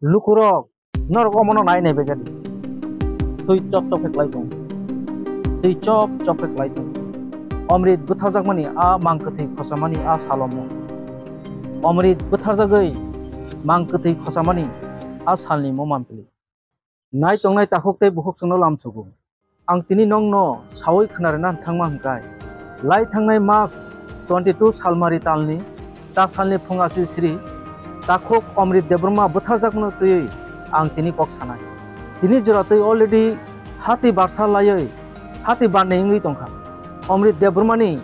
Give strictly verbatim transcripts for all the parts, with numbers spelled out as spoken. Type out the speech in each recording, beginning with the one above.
Lukurok, norok omono nai nai begadi. Twi chop chop khe klai tong. Twi chop chop khe klai tong. Omrit bwtharjakmani a mang kwthwi khochamani a salomo. Omrit bwtharjagwi mang kwthwi khochamani a salni mo mampli. Nai tongnai takhuk tei bukhuk chwngno lamsugo. Ang tini nongno saui khna rwna thangma hwnkhe, lai thangnai March twenty-two salmari talni, ta salni phung asui sri, takhuk Omrit Debbarma bwtharjakmano twiwi ang tini kok sanai. Tini jora twi already hati barsa laiwi hati barni wngwi tongkha. Omrit Debbarmani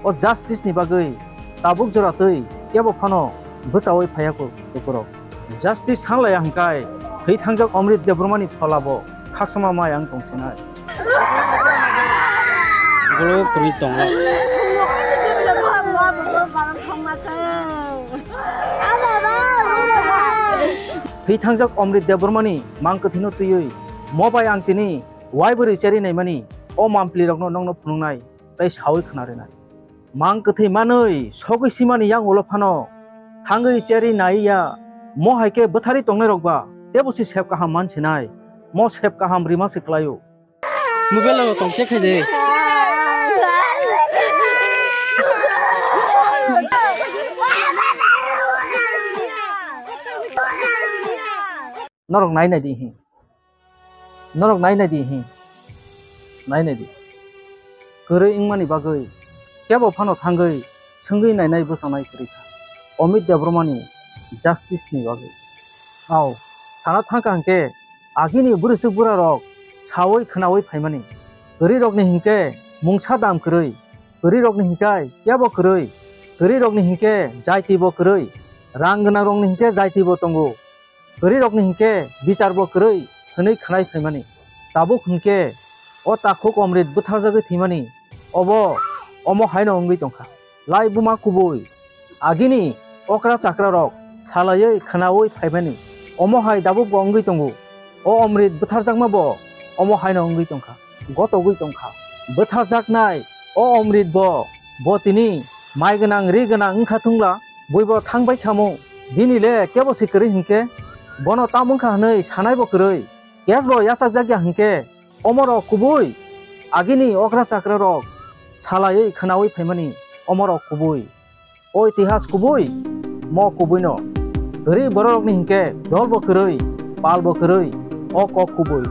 o justice ni bagwi tabuk jora twi kebo phano bwchaui phaiya kho lukurok. Justice sanlaiya hwnkhe thwi thangjak Omrit Debbarmani phola bo khakchangma mai ang tongsinai. Boro kwrwi tongo. Thwi thangjak Omrit Debbarmani mang kwthwino twiwi mo bai ang tini waibo rwi cherwi naimani o mampli rokno nongno phunuknai tei saui khna rwnai. Mang kwthwi manwi sogwi simani yang ulo phano thangwi cherwi naiya, mo hai khe bwtharwi tongnai rok ba tebo si sep kaham man sinai, mo sep kaham rima se klaio. Mobile o tong se khai de. Norok nai nai di hi. Norok nai nai di hi. Nai nai di. Kwrwi wngmani bagwi kebo phano thangwi swngwi nainai bwchanai kwrwi kha. Omrit Debbarmani justice ni bagwi. Ao, sana thangkha hwnkhe agini bwrwichwk bwrarok saui khnaui phaimani. Kwrwirokni hinkhe mungsa dam kwrwi. Kwrwirokni hinkhe kebo kwrwi. Kwrwirokni hinkhe jaitibo kwrwi. Rang gwnangrokni hinkhe jaitibo tongo. Kwrwirokni hinkhe bicharbo kwrwi hwnwi khwnai phaimani. Tabuk hinkhe o takhuk Omrit bwtharjagwi thwimani obo omo haino wngwi tongkha. Lai buma kubui agini okra chakrarok salaiwi khwnaui phaimani omo hai dabukbo wngwi tongo. O Omrit bwtharjakmabo omo haino wngwi tongkha, gotogwi tongkha. Bwtharjaknai o Omrit bo, bo tini mai gwnang ri gwnang wngkha thungla, buibo thangbai khamu. Bini le kebo si kwrwi hinkhe bono tam wngkha hwnwi sanaibo kwrwi. Case bo yachakjakya hinkhe omorok kubui agini okra chakrarok salaiwi khwnaui phaimani omorok kubui. O itihas kubui, mo kubuino. Kwrwi bororokni hinkhe dolbo kwrwi, palbo kwrwi, o kok kubui.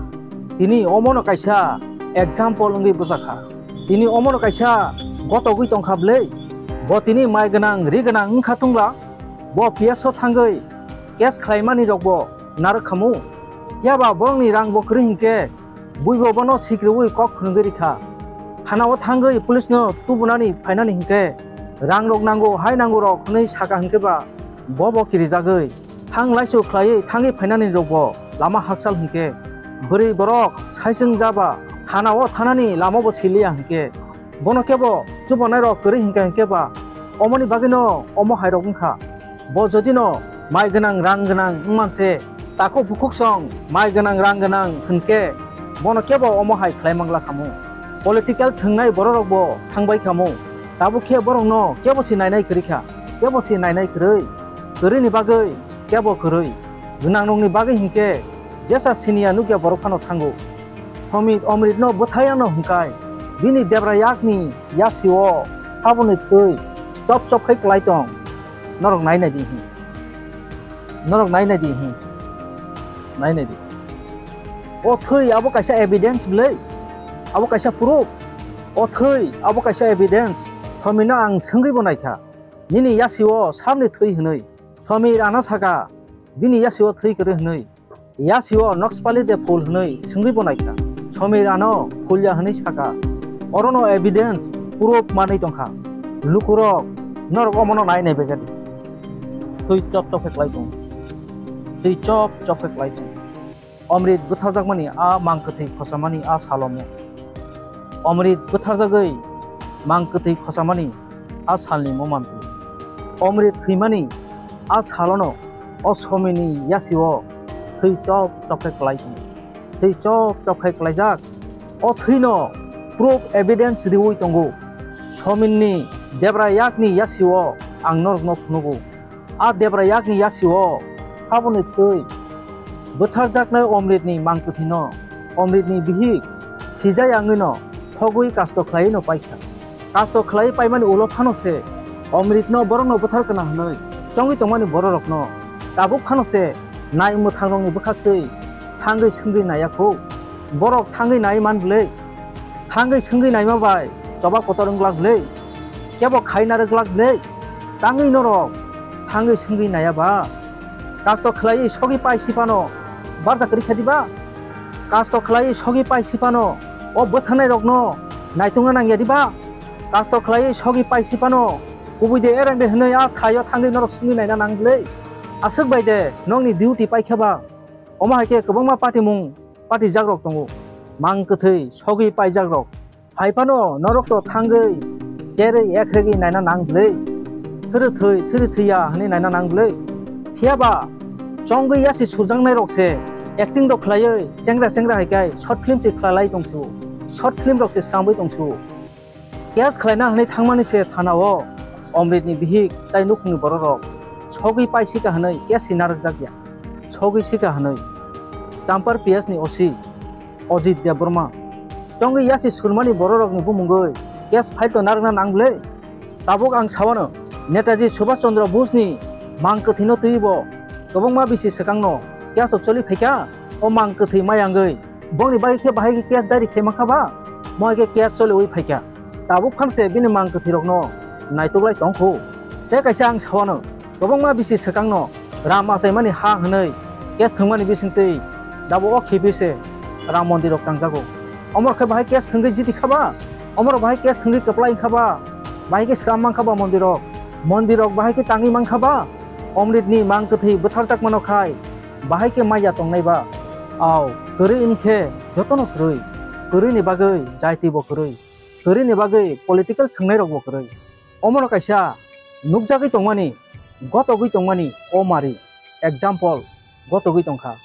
Tini omono kaisa example wngwi bwchakha. Tini omono kaisa gotogwi tongkha bwlwi. Bo tini mai gwnang, ri gwnang wngkha thungla. Bo P S o thangwi case khlaimani rokbo narwk khamu. Phiya ba borokni rangbo kwrwi hinkhe buibo bono sikriui kok phwrwngwi rikha. Thanao thangwi police no tubunani phainani hinkhe rangrok nango, hai nango rok hwnwi saka hinkhe ba bo bo kirijagwi thang laisu khlaiwi thangwi phainani rokbo lama hakchal hinkhe bwrwi borok saichwng jaba thanao thanani lama bo siliya hinkhe bono kebo chubanai rok kwrwi hinkhe hinkhe ba omoni bagwino omo hai rok wngkha. Bo jodi no mai gwnang rang gwnang wng manthe, takhuk bukhuk song mai gwnang rang gwnang hwnkhe bono kebo omo hai khlai mangla khamu. Political thwngnai bororok bo thangbai khamu. Tabuk khe borok no kebo si nainai kwrwi kha, kebo si nainai kwrwi. Kwrwi ni bagwi kebo kwrwi. Gwnang rok ni bagwi hinkhe jesa siniya nukya borok phano thango. Somit Omrit no bwthai ano hwnkhe bini debra yak ni yasi o saboni twi chop chop khai klai tong. Norok nai nai di hi. Norok nai nai di hi. Nai nai di. O thwi abo kaisa evidence bwlai. Abo kaisa proof. O thwi abo kaisa evidence. Thomino ang swngwi bo naikha. Nini yasi o samni thwi hwnwi. Somir ano saka. Bini yasi o thwi kwrwi hwnwi. Yasi o noksopali de phul hwnwi swngwi bo naikha. Somir ano phulya hwnwi saka. Orono evidence, proof manwi tongkha. Lukurok, norok omono nai nai begadi. Twi chop chop khe klai tong. Twi chop chop khe klai tong. Omrit bwtharjakmani a mang kwthwi khochamani a salomo. Omrit bwtharjagwi mang kwthwi khochamani a salni mo mampli. Omrit thwimani a salono o Somirni yasi o thwi chop chop khe klai tongo. Thwi chop chop khe klaijak. O thwino proof evidence riui tongo. Somirni debra yakni yasi o ang norokno phunugo. A debra yakni yasi o haboni thwi bwtharjaknai Omritni mangkwthwino Omritni bihik sijai wngwino thogwi kasto khlaiwino paikha. Kasto khlaiwi paimani ulo phano se Omritno borokno bwthar kana hwnwi chongwi tongmani bororokno tabuk phano se nai mwthangrokni bwkhaktwi thangwi swngwi naiya kho. Borok thangwi nai man bwlwi? Thangwi swngwi naima bai choba kotor wng glak bwlwi? Kebo khai narwk glak bwlwi? Tangwi norok thangwi swngwi naiya ba? Kasto khlaiwi sogwi pai sipano barja kwrwi kha diba? Kasto khlaiwi sogwi pai sipano o bwtharnairokno naitungna nangya diba? Kasto khlaiwi sogwi pai sipano kubui de ereng de hwnwi a thaio thangwi norok swngwi naina nang bwlwi? Aswk bai de nokni duty paikha ba? Omo hai khe kwbangma patimung patijakrok tongo, mang kwthwi sogwi paijakrok. Hai phano norok to thangwi cherwi ekhrigwi naina nang bwlwi? Thwrwthwi, thwrwthwiya hwnwi naina nang bwlwi? Phiya ba chongwi yasi surjaknairok se acting rok khlaiwi chengra chengra hai khe short film se khwlalai tongsu, short film rok se sramwi tongsu. Case khlaina hwnwi thangmani se thana-o Omritni bihik tai nukhungni bororok sogwi pai sika hwnwi case si narwkjakya. Sogwi sika hwnwi Champar P S ni O C Ajit Debbarma chongwi yasi surmani bororokni bumungwi case file to narwkna nang bwlwi? Tabuk ang sawano Netaji Subhash Chandra Bose ni mang kwthwino twiwi bo kwbangma bisi swkangno case o choli phaikha. O mang kwthwi mayangwi bongni bagwi khe bahai khe case diary khe mankha ba? Mo hai khe case choliwi phaikha. Tabuk phang se bini mang kwthwirokno naituklai tongkhu. Tei kaisa ang sawano, kwbangma bisi swkangno ram achaimani ha hwnwi case thwngmani bisingtwi dabo o khibi se ram mondirrok tangjago. Omo khe bahai case thwngwi jiti kha ba? Omorok bahai case thwngwi kwplai wngkha ba? Bahai khe sram mankha ba mondirrok? Mondirrok bahai khe tangwi mankha ba? Omritni mang kwthwi bwtharjakmano khai bahai khe maya tongnai ba? Au, kwrwi wngkhe jotono kwrwi. Kwrwini bagwi jaiti bo kwrwi. Kwrwini bagwi political thwngnairok bo kwrwi. Omono kaisa nukjagwi tongmani, gotogwi tongmani o mari. Example, gotogwi tongkha.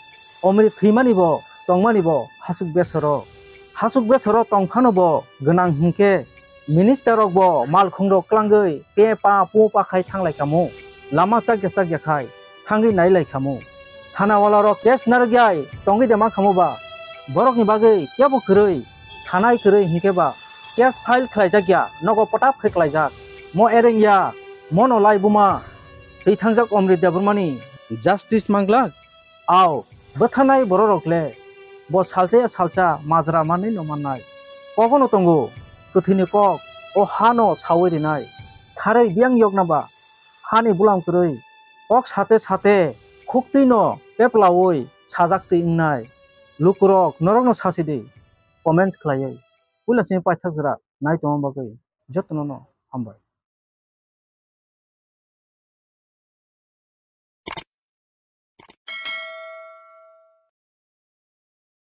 Omrit thwimani bo, tongmani bo hasuk besoro. Hasuk besoro tongphano bo gwnang hwnkhe minister rok bo malkhung rok klangwi pe pa pu pa khai thanglai kamo. Lama chakya chakya khai thangwi nailai kamo. Thana wala rok case narwk yai tongwi de mankha mo ba? Borok ni bagwi kebo kwrwi, sanai kwrwi hinkhe ba case file khlai jak ya, nogo pota khe klai jak. Mo ereng ya, mono lai buma twi thangjak Omrit Debbarma ni justice manglak. Ao, bwtharnai bororok le bo salcha ya salcha majra manwi no mannai. Kogono tongo kwthwini kok, o ha no sawi rinai. Kharwi biyang yokna ba hani bulam kwrwi kok sate sate khuktwi no peplawi sajak twi wngnai. Lukurok norok no sasi di comment khlaiwi. Puila simi paithak jora nai tongma bagwi jotono no hambai.